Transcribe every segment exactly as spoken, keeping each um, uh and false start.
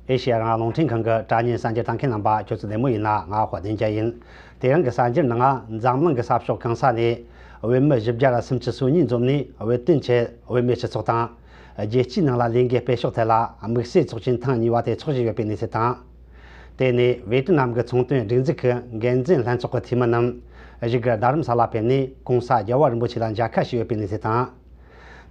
ཨེ་ཤེ་ཡ་རང་དབང་རླུང་འཕྲིན་ཁང་གི་དྲ་བརྙན་གསར་འགྱུར་ལྟ་མཁན་རྣམ་པ་ཁྱོད་ཚོ་བདེ་མོ་ཡིན་ན། ང་དཔལ་ལྡན་རྒྱལ་ཡིན། དེ་རིང་གི་གསར་འགྱུར་ནང་འཛམ་གླིང་གི་ས་ཕྱོགས་གང་ས་ནས་བོད་མི་བཞི་བརྒྱ་ར་སུམ་ཅུ་སོ་གཉིས་འཛོམས་ནས། བོད་དོན་ཆེད་བོད་མིའི་སྤྱི་ཚོགས་དང་རྒྱལ་སྤྱིའི་ནང་ལ་ལས་འགུལ་སྤེལ་ཕྱོགས་ཐད་ལ་དམིགས་བསལ་ཚོགས་ཆེན་ཐེངས་གཉིས་པ་དེ་འཚོགས་བཞིན་ཡོད་པའི་གནས་ཚུལ་དང་། དེ་ནས་ཝེ་ཏི་ནམ་གྱི་ཚོང་དོན་སྒྲིག་འཛུགས་ཀྱི་འགན་འཛིན་ལྷན་ཚོགས་ཀྱི་འཐུས་མི་རྣམས་བཞུགས་སྒར་རྡ་རམ་ས་ལ་ཕེབས་ནས་༸གོང་ས་རྒྱལ་བ་རིན་པོ་ཆེ་ལ་མཇལ་ཁ་ཞུས་ཡོད་པའི་གནས་ཚུལ་དང་།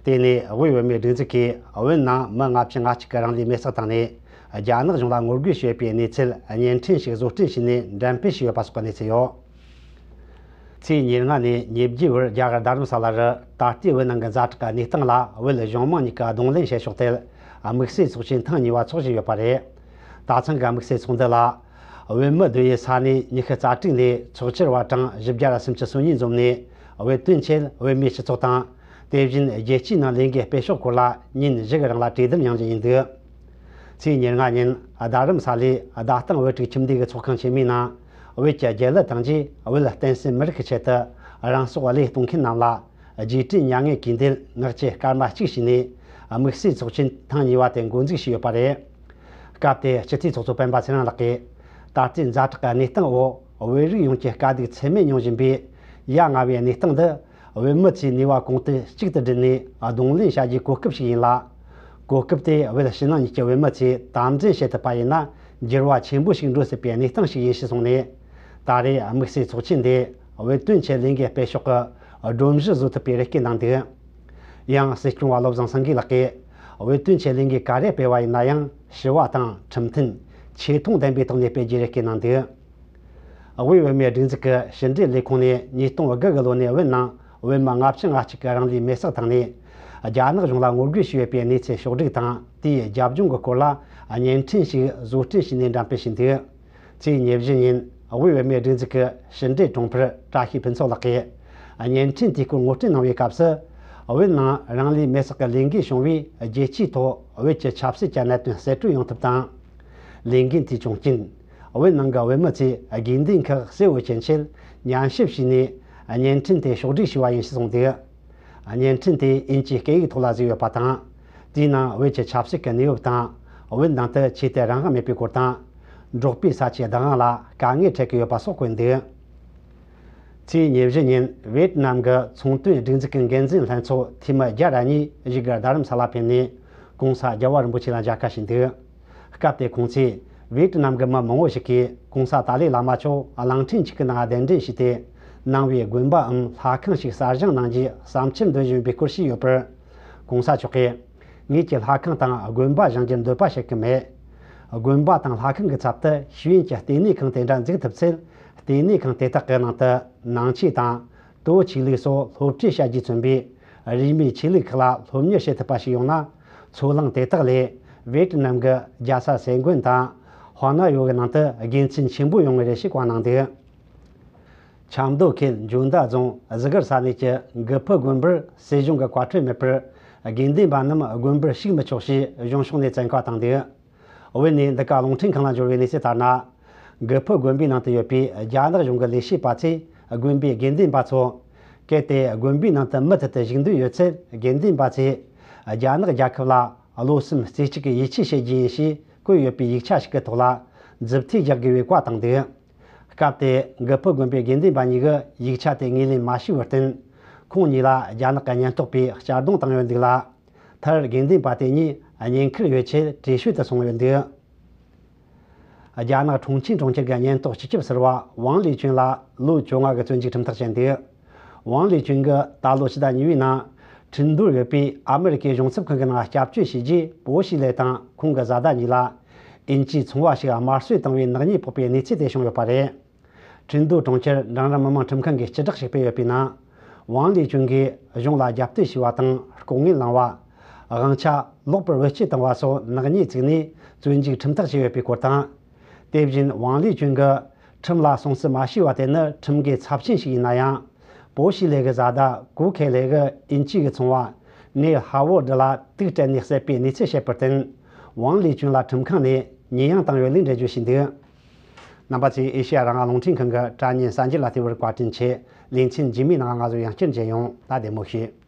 དེ་ནས་དབུས་བོད་མིའི་སྒྲིག་འཛུགས་ཀྱིས་བོད་ནང་མི་ལྔ་བཅུ་ང་གཅིག་གི་རང་ལུས་མེར་སྲེག་བཏང་ནས། རྒྱ་ནག་གཞུང་ལ་ངོ་རྒོལ་བྱས་པའི་གནས་ཚུལ་བརྙན་འཕྲིན་ཞིག་བཟོ་སྐྲུན་བྱས་ནས་འགྲེམས་སྤེལ་བྱས་ཡོད་པ་སོགས་ཀྱི་གནས་ཚུལ་ཡོད། ཚེས་ཉེར་ལྔ་ནས་ཉེར་བརྒྱད་བར་རྒྱ་གར་རྡ་རམ་ས་ལ་རུ་ད་ལྟའི་བོད་ནང་གི་ཛ་དྲག་གི་གནས་སྟངས་ལ་བོད་གཞུང་མང་གཉིས་ཀྱིས་གདོང་ལེན་བྱེད་ཕྱོགས་ཐད་དམིགས་བསལ་ཚོགས་ཆེན་ཐེངས་གཉིས་པ་འཚོགས་བཞིན་ཡོད་པ་རེད། ད་ཐེངས་ཀྱི་དམིགས་བསལ་ཚོགས་འདུ་ལ། བོད་མི་སྡོད་ཡུལ་ས་གནས་ཉི་ཤུ་རྩ་དྲུག་ནས་ཚོགས་བཅར་བ་གྲངས་བཞི་བརྒྱ་ར་སུམ་ཅུ་སོ་གཉིས་འཛོམས་ནས། བོད་དོན་ཆེད་བོད་མིའི་སྤྱི་ཚོགས་དང་། དེ་བཞིན་རྒྱལ་སྤྱིའི་ནང་ལས་འགུལ་སྤེལ་ཕྱོགས་སྐོར་ལ་ཉིན་བཞི་གི་རིང་ལ་གྲོས་བསྡུར་ཡོང་རྒྱུ་ཡིན་འདུག་ཚེས་ཉེར་ལྔ་ཉིན་རྡ་རམ་ས་ལའི་རྡ་སྟེང་བོད་ཕྲུག་ཁྱིམ་སྡེ་གི་ཚོགས་ཁང་ཆེན་མོའི་ནང་། བོད་ཀྱི་རྒྱལ་གླུ་དང་རྗེས་བོད་བསྟན་སྲིད་མི་རིགས་ཀྱི་ཆེད་དུ་རང་སྲོག་བློས་གཏོང་མཁན་རྣམས་ལ་རྗེས་དྲན་མྱ་ངན་གུས་འདུད་ངག་བཅད་སྐར་མ་གཅིག་བྱས་ནས། དམིགས་བསལ་ཚོགས་ཆེན་ཐེངས་གཉིས་པ་དེ་འགོ་འཛུགས་བྱས་ཡོད་པ་རེད། སྐབས་དེར་སྤྱི་འཐུས་ཚོགས་གཙོ་སྤེན་པ་ཚེ་རིང་ལགས་ཀྱིས། ད་ལྟའི་ཛ་དྲག་གི་གནས་སྟངས་འོག་བོད་རིགས་ཡོངས་ཀྱི་དཀའ་སྡུག་ཚད་མེད་མྱོང་བཞིན་པའི་ཡ་ང་བའི་གནས་སྟངས་འདི། བོད་མི་ཚོས་ནུས་པ་གོང་དུ་གཅིག་ཏུ་བསྒྲིལ་ནས་གདོང་ལེན་བྱ་རྒྱུའི་གོ་སྐབས་ཤིག་ཡིན་ལ། གོ་སྐབས་དེ་བོད་ཕྱི་ནང་གཉིས་ཀྱི་བོད་མི་ཚོས་དམ་འཛིན་བྱེད་ཐུབ་པ་ཡིན་ན། འགྱུར་བ་ཆེན་པོ་ཞིག་འགྲོ་སྲིད་པའི་གནས་སྟངས་ཤིག་ཡིན་ཞེས་གསུངས་ནས། ད་རེས་དམིགས་བསལ་ཚོགས་ཆེན་འདིས་བོད་དོན་ཆེད་ལས་འགུལ་སྤེལ་ཕྱོགས་ཀྱི་སྒྲོམ་གཞི་བཟོ་ཐུབ་པའི་རེ་སྐུལ་གནང་འདུག་ཡང་སྲིད་སྐྱོང་བ་བློ་བཟང་སེང་གེ་ལགས་ཀྱིས། བོད་དོན་ཆེད་ལས་འགུལ་ག་རེ་སྤེལ་བ་ཡིན་ན་ཡང་ཞི་བ་དང་ཁྲིམས་མཐུན། ཆེ་མཐོང་ལྡན་པའི་ཐོག་ནས་སྤེལ་རྒྱུའི་རེ་སྐུལ་གནང་འདུག་དབུས་བོད་མིའི་སྒྲིག་འཛུགས་ཀྱི་ཕྱི་འབྲེལ་ལས་ཁུངས་ནས་ཉིས་སྟོང་དགུ་གི་ལོ་ནས་བོད་ནང་བོད་མི་ལྔ་བཅུ་ང་གཅིག་གི་རང་ལུས་མེར་སྲེག་བཏང་ནས། རྒྱ་ནག་གཞུང་ལ་ངོ་རྒོལ་བྱས་ཡོད་པའི་གནས་ཚུལ་ཕྱོགས་བསྒྲིགས་དང་། དེའི་རྒྱབ་ལྗོངས་ཀྱི་སྐོར་ལ་བརྙན་འཕྲིན་ཞིག་བཟོ་སྐྲུན་བྱས་ནས་འགྲེམས་སྤེལ་བྱས་འདུག་ཚེས་ཉེར་བཞི་ཉིན་དབུས་བོད་མིའི་སྒྲིག་འཛུགས་ཀྱི་ཕྱི་འབྲེལ་དྲུང་འཕར་བཀྲ་ཤིས་ཕུན་ཚོགས་ལགས་ཀྱིས། བརྙན་འཕྲིན་དེའི་སྐོར་ངོ་སྤྲོད་གནང་བའི་སྐབས་སུ། བོད་ནང་རང་ལུས་མེར་སྲེག་གི་ལས་འགུལ་བྱུང་བས། རྒྱལ་སྤྱིའི་ཐོག་བོད་ཀྱི་ཆབ་སྲིད་ཀྱི་གནད་དོན་གསེད་བཀྲོལ་ཡོང་ཐབས་དང་། ལས་འགུལ་དེའི་བྱུང་རྐྱེན། བོད་ནང་གི་བོད་མི་ཚོས་དགོས་འདུན་ཁག་གསལ་བོ་བྱེད་ཆེད་ཉམས་ཞིབ་བྱས་ནས། བརྙན་འཕྲིན་དེ་ཕྱོགས་བསྒྲིགས་བྱས་པ་ཡིན་ཞེས་གསུངས་འདུག་བརྙན་འཕྲིན་དེ་དབྱིན་ཇིའི་སྐད་ཡིག་ཐོག་ལ་བཟོས་ཡོད་པ་དང་། དེའི་ནང་བོད་ཀྱི་ཆབ་སྲིད་ཀྱི་གནས་བབ་དང་། བོད་ནང་དུ་ཆོས་དད་རང་དབང་མེད་པའི་སྐོར་དང་། འབྲོག་པའི་ས་ཆའི་བདག་དབང་ལ་དཀའ་ངལ་འཕྲད་ཀྱི་ཡོད་པ་སོགས་བཀོད་འདུག་ཚེས་ཉེར་བཞི་ཉིན་ཝེ་ཏི་ནམ་གྱི་ཚོང་དོན་སྒྲིག་འཛུགས་ཀྱི་འགན་འཛིན་ལྷན་ཚོགས་འཐུས་མི་བརྒྱ་ར་གཉིས་བཞུགས་སྒར་རྡ་རམ་ས་ལ་ཕེབས་ནས། ༸གོང་ས་རྒྱལ་བ་རིན་པོ་ཆེ་ལ་མཇལ་ཁ་ཞུས་འདུག་སྐབས་དེར་ཁོང་ཚོས་ཝེ་ཏི་ནམ་གྱི་མི་མང་བོ་ཞིག་གིས་༸གོང་ས་ཏཱ་ལའི་བླ་མ་མཆོག་གླིང་ཕྲན་གཅིག་གི་ནང་གདན་འདྲེན་ཞུས་ཏེ། ནང་པའི་དགོན་པའམ་ལྷ་ཁང་ཞིག་གསར་བཞེངས་གནང་རྒྱུའི་བསམ་འཆར་འདོན་བཞིན་པའི་སྐོར་བཤད་ཡོད་པར། ༸གོང་ས་མཆོག་གིས། ངེད་ཀྱིས་ལྷ་ཁང་དང་དགོན་པ་བཞེངས་རྒྱུར་འདོད་པ་བྱེད་ཀྱི་མེད། དགོན་པ་དང་ལྷ་ཁང་གི་ཚབ་ཏུ་ཤེས་ཡོན་གྱི་ལྟེ་གནས་ཁང་དེ་འདྲ་འཛུགས་ཐུབ་ཚེ། ལྟེ་གནས་ཁང་དེ་དག་གི་ནང་དུ་ནང་ཆོས་དང་། ལྟོ་ཆོས་ལུགས་སོགས་སློབ་ཁྲིད་བྱ་རྒྱུས་མཚོན་པའི་རིས་མེད་ཆོས་ལུགས་ཁག་ལ་སློབ་གཉེར་བྱེད་ཐུབ་པ་ཞིག་ཡོང་ན། ཚོ་གླིང་དེ་དག་ལས་ཝེ་ཏི་ནམ་གྱི་རྒྱལ་ས་སན་ཀུན་དང་ཧོ་ན་ཡོ་གི་ནང་དུ་དགེ་མཚན་ཆེན་པོ་ཡོང་ངེས་རེད་ཞེས་བཀའ་གནང་འདུག་ཆབ་མདོ་ཁུལ་འཇོ་མདའ་རྫོང་གཟི་གར་ས་གནས་ཀྱི་དགུ་ཕུ་དགོན་པར་སྲིད་གཞུང་གི་བཀའ་འཁྲོལ་མེད་པར། དགེ་འདུན་པ་རྣམས་དགོན་པར་ཞུགས་མི་ཆོག་ཅེས་གཞུང་ཕྱོགས་ནས་བཙན་བཀའ་བཏང་འདུག་འོན་ནས་འདི་ག་རླུང་འཕྲིན་ཁང་ལ་འབྱོར་བའི་གནས་ཚུལ་ལྟར་ན། དགུ་ཕུ་དགོན་པའི་ནང་དུ་ཡོད་པའི་རྒྱ་ནག་གཞུང་གི་ལས་བྱེད་པ་ཚོས་དགོན་པའི་དགེ་འདུན་པ་ཚོ། གལ་ཏེ་དགོན་པའི་ནང་དུ་མུ་མཐུད་དུ་བཞུགས་འདོད་ཡོད་ཚེ། དགེ་འདུན་པ་ཚོས་རྒྱ་ནག་རྒྱལ་ཁབ་ལ་བློ་སེམས་རྩེ་གཅིག་གིས་ཡིད་ཆེས་བྱེད་རྒྱུ་ཡིན་ཞེས་བཀོད་ཡོད་པའི་ཡིག་ཆ་ཞིག་གི་ཐོག་ལ་མཛུབ་ཐེལ་རྒྱག་དགོས་པའི་བཀའ་བཏང་འདུག་སྐབས་དེར་དགུ་ཕུ་དགོན་པའི་དགེ་འདུན་པ་གཉིས་ཀྱིས་ཡིག་ཆ་དེ་ངོས་ལེན་མ་བྱས་པར་བརྟེན། ཁོང་གཉིས་ལ་རྒྱ་ནག་གི་ཉེན་རྟོག་པས་གཅར་རྡུང་བཏང་ཡོད་འདུག་ལ། མཐར་དགེ་འདུན་པ་དེ་གཉིས་ཉེན་ཁར་ཡོད་ཆེད་བྲོས་བྱོལ་དུ་སོང་ཡོད་འདུག་རྒྱ་ནག་ཁྲུང་ཆིང་གྲོང་ཁྱེར་གྱི་ཉེན་རྟོག་སྤྱི་ཁྱབ་ཟུར་པ་ཝང་ལི་ཅུན་ལ་ལོ་བཅོ་ལྔ་གི་བཙོན་འཇུག་ཁྲིམས་ཐག་བཅད་འདུག་ཝང་ལི་ཅུན་གྱིས་ད་ལོ་ཕྱི་ཟླ་གཉིས་པའི་ནང་ཁྲིན་ཏུར་ཡོད་པའི་ཨ་མི་རི་ཀའི་གཞུང་ཚབ་ཁང་གི་ནང་སྐྱབས་བཅོལ་བྱས་རྗེས། པོ་ཞི་ལེ་དང་ཁོང་གི་བཟའ་ཟླ་གཉིས་ལ་དབྱིན་ཇིའི་ཚོང་བ་ཞིག་དམར་གསོད་བཏང་བའི་ནག་ཉེས་ཕོག་པའི་གནས་ཚུལ་དེ་བྱུང་ཡོད་པ་རེད། ཁྲིན་ཏུའུ་གྲོང་ཁྱེར་འབྲིང་རིམ་མི་དམངས་ཁྲིམས་ཁང་གིས་སྤྱི་བསྒྲགས་ཤིག་སྤེལ་ཡོད་པའི་ནང་། ཝང་ལི་ཅུན་གྱིས་གཞུང་ལ་རྒྱབ་གཏོད་བྱས་པ་དང་ལྐོག་རྔན་བླངས་པ། དབང་ཆ་ལོག་པར་བེད་སྤྱོད་བཏང་བ་སོགས་ནག་ཉེས་བཙུགས་ནས་བཙོན་འཇུག་ཁྲིམས་ཐག་བཅད་ཡོད་པའི་སྐོར་དང་། དེ་བཞིན་ཝང་ལི་ཅུན་གྱིས་ཁྲིམས་ལ་སྲུང་བརྩི་མ་བྱས་པ་དེ་ནི་ཁྲིམས་འགལ་ཚབས་ཆེན་ཞིག་ཡིན་ན་ཡང་། པོ་ཞི་ལེ་གི་བཟའ་ཟླ་གོ་ཁེ་ལེ་གིས་དབྱིན་ཇི་གི་ཚོང་བ་ནེ་ཧ་ཝོ་ཌི་ལ་དུག་སྤྲད་ནས་བསད་པའི་གནས་ཚུལ་བཤད་པར་བརྟེན། ཝང་ལི་ཅུན་ལ་ཁྲིམས་ཁང་ནས་ཉེས་ཡངས་བཏང་ཡོད་ལུགས་འགྲེལ་བརྗོད་བྱས་འདུག་རྣམ་པ་ཚོས་ཨེ་ཤེ་ཡ་རང་དབང་རླུང་འཕྲིན་ཁང་གི་དྲ་བརྙན་གསར་འགྱུར་ལ་བལྟས་པར་བཀའ་དྲིན་ཆེ། ལེ་ཚན་རྗེས་མའི་ནང་ང་ཚོ་ཡང་བསྐྱར་མཇལ་ཡོང་། ད་བདེ་མོ་བྱོས།